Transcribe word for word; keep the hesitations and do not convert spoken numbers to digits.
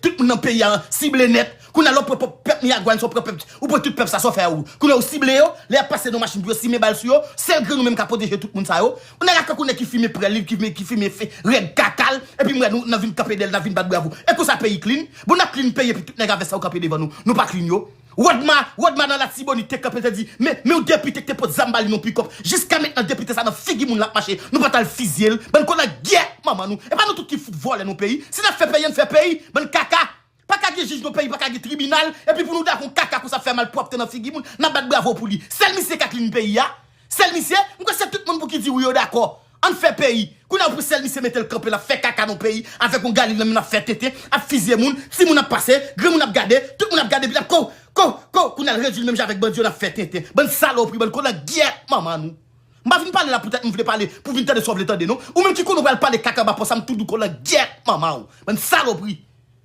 Tout moun nan peyi a sible nèt. Kounye a lè w pran pèp Miragwàn, sa w pran pèp, ou pran tout pèp sa, sa w fè a ou? Kounye a ou sible yo, lè y ap pase nan machin pou yo simen bal sou yo, sèl grenn ou menm ka pwoteje tout moun sa yo. Ou nèg ak tankou nèg ki fimen prèl li, ki fimen, ki fimen règ kaka l, epi m wè nou, n ap vin kanpe dèyè l, n ap vin bat bravo. E konsa peyi clean? Bon, n ap clean peyi epi tout nèg a vès sa yo kanpe devan nou. Nou pa clean yo. Rodma, Rodma nan Latibonit te kanpe, te di, men, men yon depite ki te pot zam ba li nan pikòp. Jiska mentnan depite sa nan figi moun l ap mache. Nou pa t al fizye l. Bann kolangyèt manman nou. E pa nou tout ki fout vòlè nan peyi. Si n ap fè peyi, ann fè peyi. Bann kaka. Pa ka gen jij nan peyi, pa ka gen tribinal. Epi pou nou dakò yon kaka konsa ap fè malpwòpte nan figi moun, n ap bat bravo pou li. Sèl misye ka clean peyi a. Sèl misye, m kwè se tout moun pou ki di wi yo dakò. Ann fè peyi. Kounye a pou sèl misye mete l kanpe, l ap fè kaka nan peyi, avèk yon galil nan men l ap fè tenten, ap fizye moun, timoun ap pase, granmoun ap gade, tout moun ap gade, epi l ap ko, ko, ko, kounye a l redui l menm jan avèk bandi yo, l ap fè tenten. Bann salopri, bann kolangyèt manman nou. M pa vin pale la poutèt m vle pale, pou vin tande sa w vle tande non. Ou menm ki konnen w pral pale kaka anba pòs la, m tou di w kolangyèt manman w. Bann salopri.